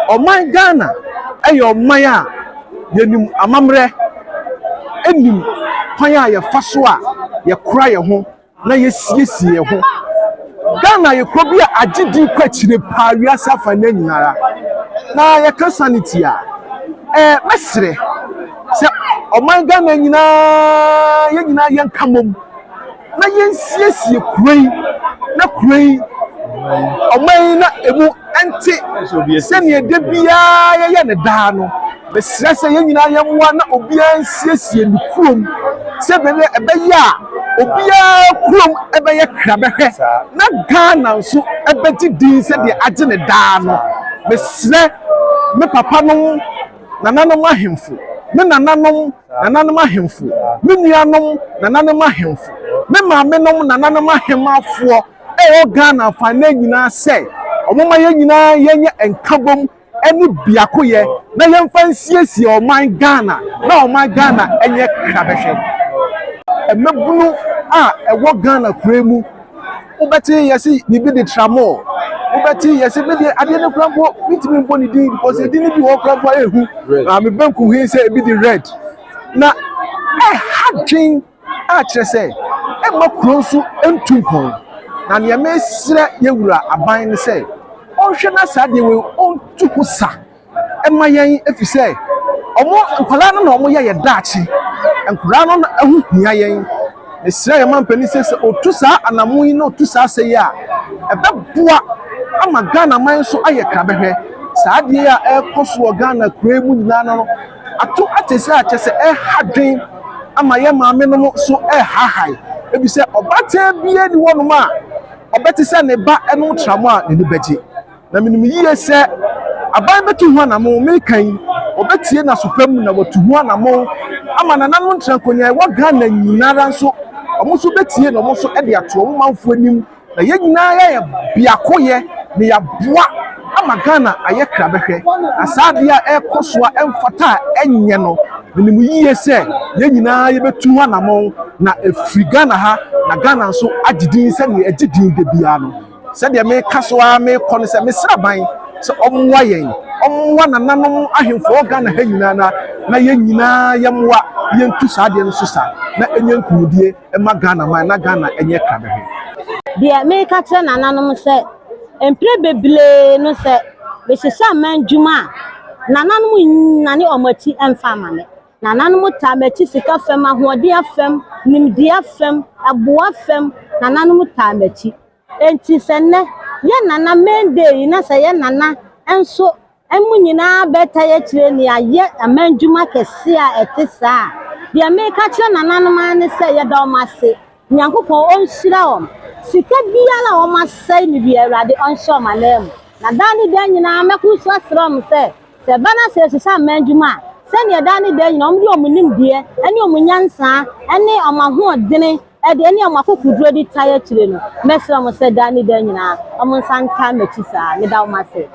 Ɔman Ghana yɛ ɔman a yɛnim amammerɛ, nim kwan a yɛfa so a yɛkora yɛn ho na yɛsiesie yɛn ho. Ghana yɛ kuro bi a agye din kɔ akyire paa wiase afa nna nyinara. Na yɛka sanity a, ɛɛ mɛsrɛ sɛ ɔman Ghana nyinaa yɛn nyinaa yɛnka mmom na yɛnsiesie kuro yi na kuro yi ɔman yi na emu nte sɛnea da biara yɛyɛ ne daa no. Mesrɛ sɛ yɛn nyinaa yɛmmoa na obiara nsiesie ne kurom sɛ bɛyɛ ɛbɛyɛ a obiara kurom ɛbɛyɛ krabɛhwɛ na Ghana nso ɛbɛgye din sɛdeɛ agye ne daa no. Mesrɛ me papa nom nananom ahemfo, me nananom nananom ahemfo, me nuanom nananom ahemfo, me maamenom nananom ahemafoɔ ɛwɔ Ghana afanan nyinaa sɛ ɔmoma yɛn nyinaa yɛnyɛ nkabom ɛne biakoyɛ na yɛmfa nsiesie ɔman Ghana na ɔman Ghana ɛnyɛ krabɛhwɛ. Mmabunu a ɛwɔ Ghana kuro mu, wobɛte yɛsi biribi de tramol, wobɛte yɛsi bi de adeɛ no kura mpo mitumi mbɔ ne din because edin no bi wɔ kura mpo ehu na me benkum hin sɛ ebi de red na ɛha dwen a kyerɛ sɛ ɛma kuro nso ntu mpɔn. Na nea mesrɛ yɛwura aban ne sɛ ɔnhwɛ na saa adeɛ wei ɔntu ho sa ɛma yɛn, efi sɛ ɔmo nkwadaa no na ɔmo yɛ yɛ daakye. Nkwadaa no na ɛho hia yɛn. Mesrɛ yɛn mampanin sɛ otu saa anamo yi na otu saa asɛ yi a, ɛbɛboa ama Ghana man nso ayɛ krabɛhwɛ. Saa adeɛ a ɛrekɔ so wɔ Ghana kuro mu nyinaa no ato ate sɛ akyɛ sɛ ɛha dwen ama yɛn maame nom so ɛhahae, ebi sɛ ɔbaatan bie ni wɔnom a ɔbɛte sɛ ne ba ɛnom tramo a n'ani bɛgye. Na menim yie sɛ aban bɛtu ho anamo. Meka yi, ɔbɛtie n'asopam na watu ho anamo ama nananom ntena nkonnwa ɛwɔ Ghana nyinara nso, ɔmo nso bɛtie na ɔmo nso de ato ɔmo manfoɔ anim na yɛn nyinaa yɛyɛ biakoyɛ na yɛaboa ama Ghana ayɛ krabɛhwɛ. Na saa adeɛ a ɛrekɔ so a ɛmfata a ɛnyɛ no, menim yie sɛ yɛn nyinaa yɛbɛtu ho anamo na efiri Ghana ha na Ghana nso agye din sɛdeɛ ɛgye din da biara no. Sɛdeɛ meka so ara mekɔ no sɛ mesrɛ aban sɛ ɔmmoa yɛn, ɔmmoa nananom ahemfo wɔ Ghana ha nyinaa na yɛn nyinaa yɛmmoa yɛntu saa adeɛ no so sa na ɛnyɛ nkunimdie ɛma Ghana man na Ghana ɛnyɛ krabɛhwɛ. Deɛ meka kyerɛ nananom sɛ mpere bebree no sɛ mehyehyɛ aman dwuma a, nananom nnane wɔn akyi mfa ama me. Nananom taa m'akyi sika fam, ahoɔden fam, nimdeɛ fam, ɛboa fam, nananom taa m'akyi. Enti sɛ nnɛ yɛ nana May Day yi na sɛ yɛ nana nso ɛmu nyinaa bɛta yɛ akyire ne ayɛ aman dwuma kɛse a ɛte saa a, deɛ meka kyerɛ nananom ara ne sɛ yɛda wɔn ase. Nyankopɔn ɔnhyira wɔn. Sika biara a wɔn asɛe no bi, Awurade ɔnhyɛ wɔn anan mu. Na daa ne daa nyinaa mɛko so asrɛ wɔn sɛ ɛba na sɛ ɛhyehyɛ aman dwuma a, sɛnea daa ne daa nyinaa wɔn de wɔn nimdeɛ ne wɔn nyansa ne wɔn ahoɔdene ɛde ne wɔn akokoduro de tae akyire no, mɛsrɛ wɔn sɛ daa ne daa nyinaa wɔn nsa ntaa m'akyi saa. Meda wɔn ase.